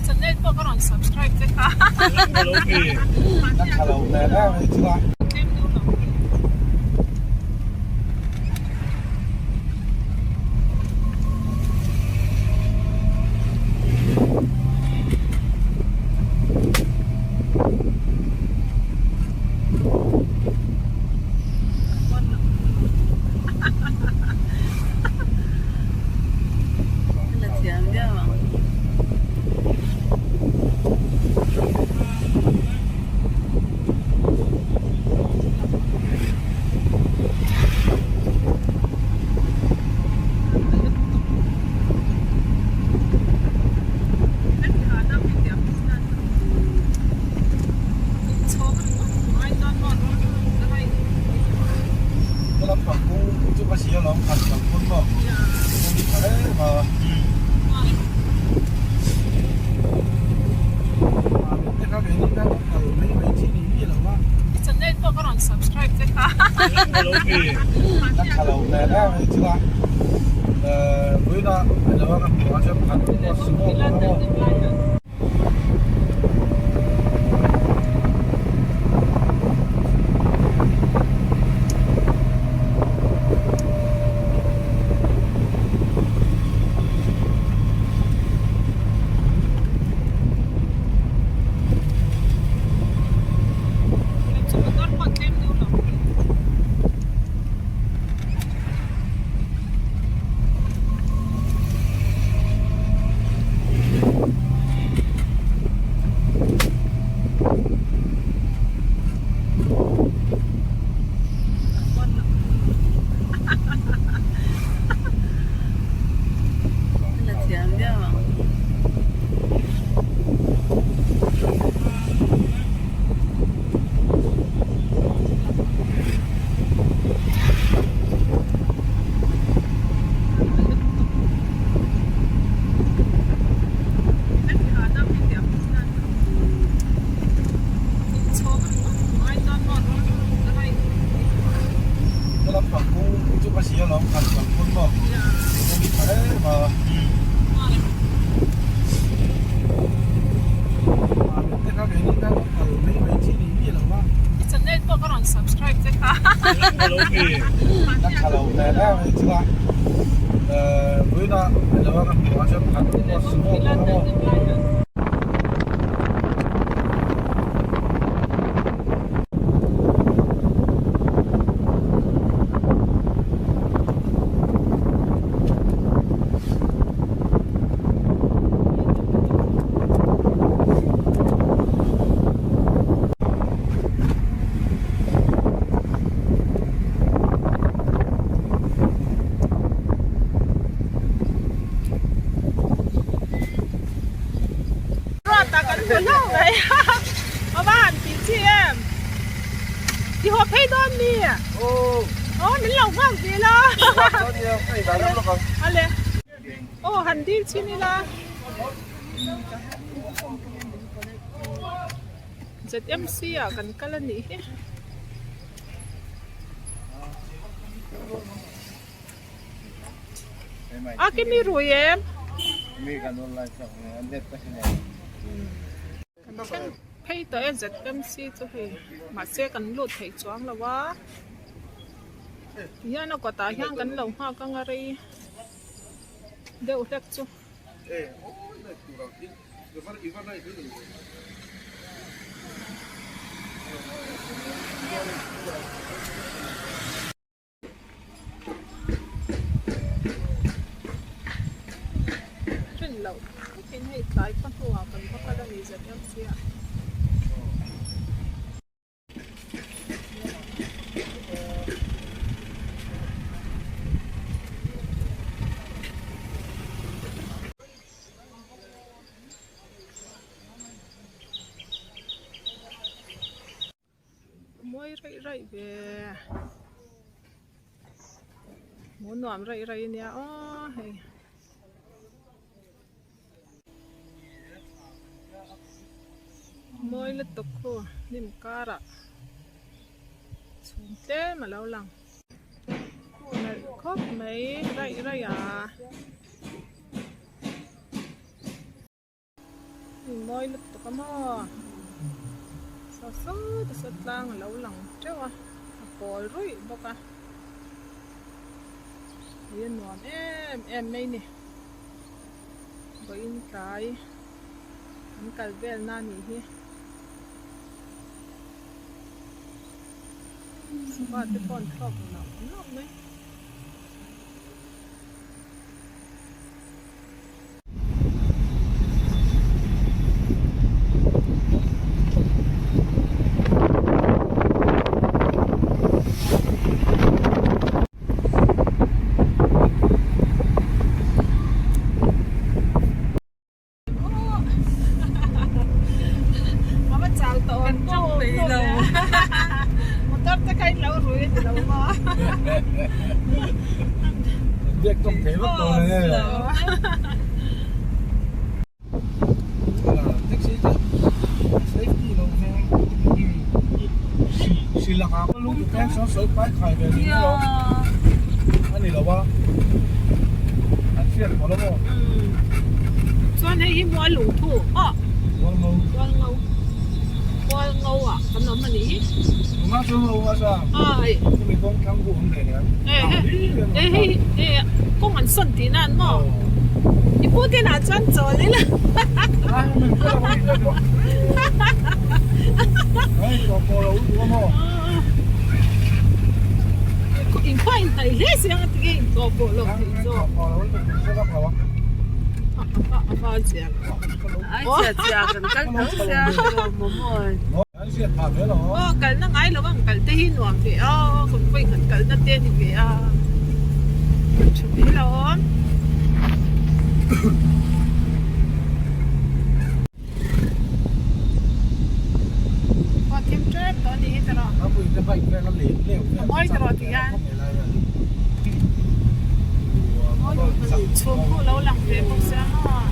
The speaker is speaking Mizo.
Channel pawh ka rawn subscribe che kha. Channel pawh ka rawn subscribe che kha. I channel pawh ka rawn subscribe che kha. Ruata kan hmu hlauh mai a va han tih chi em i haw phei dawn mi aw min lo nghak ve la ale aw han dil chhin ila ZMC ah kan kal a nih hi. A ke mi rui em? Kan thleng phei tawh e ZMC chu hei mahse kan lut thei chuang lo a tihian a kawtah hian kan lo nghak anga rei deuh hlek chu. Rin loh takin hei tlai khaw hnuah kan va kal a ni zet em sia. Mawi raih raih ve hmuh nuam raih raih ania aw hei. Mawi lutuk khu hnim karah chhum tlem a lo lang. Khu nalh khawp mai raih raih a. Mawi lutuk a maw saw sawt a saw tlang a lo lang teuh a a pawl ruih bawk a hei a nuam em em mai ni vawiin tlai an kal vel na a nih hi sangha te pawh an thlawk nauh nauh mai. Motor te kha in lo rui a ni lo maw? Biak tawng thei vak tawh lo e. Taxi chu safety lo veng. Si lakah ka lung te sawn sawi pai khai ve ni lo. A ni lo a. An hriat pawh lo maw? Chuan hei hi mual lungthu aw. Mual ngo. Mual ngo. Mual ngo ah kan awm a ni. Tunga chu ngo a sa. Ai. Chumi kawng thlang hu awm ve nen. Eh hei eh kawng an sawn tih nan maw? I pu te nah chuan chawl ila. In khua in hnaih hle si ang a tinge in tlawh pawh loh theih zawk. A va zia lo. Aw kalna ngai lo ang kal te hi nuam ve a kan vawi khat kalna te a ni ve a kan tha mai lo awm. Aw thim tep tawh a ni hi tawrh a mawi tawrh ti hian chhum pawh lo lang ve bawk sia maw.